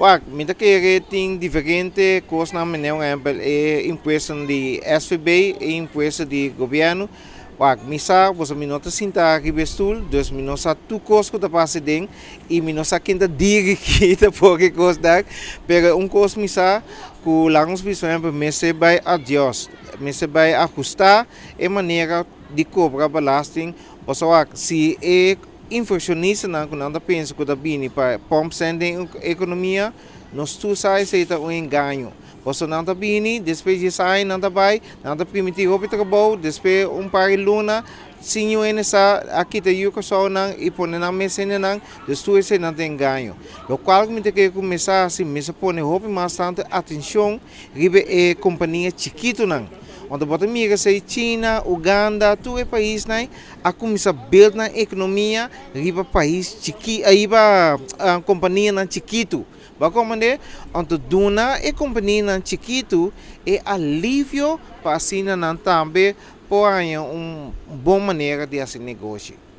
Wak, mi ta kere tin diferente kosnan, manera un ehèmpel e impuestonan di SVB, e impuesto di gobièrnu. Wak, mi sa, pasobra mi no ta sinta riba e stul, dus mi no sa tur kos ku ta pasa aden i mi no sa ken ta dirigí tampoco e kosnan, pero un kos mi sa ku laga nos bisa un ehèmpel mester bai adjust, mester bai ahustá e manera di kobra belasting, pasobra wak, si e Inversionistanan ku nan ta pensa ku ta bini pa pòmp sèn den ekonomia, nos tur sa esei ta un engaño. Pasobra nan ta bini, despues di esei nan ta bai, nan ta primintí hopi trabou, despues un par di luna sin yu hende sa a kita yu Kòrsounan i pone nan mes hendenan, dus tur esei nan ta engaño. Lokual ku mi ta kere kuminsá hasi, mi mester pone hopi mas tantu atenshon riba e kompania chikitunan. Anto bo ta mira esei China, Uganda, tur e paisnan a kuminsá build nan ekonomia riba pais chiki riba kompanianan chikitu. Bo a komprendé? Anto duna e kompanianan chikitu e alivio pa asina nan tambe por haña un bon manera di hasi negoshi.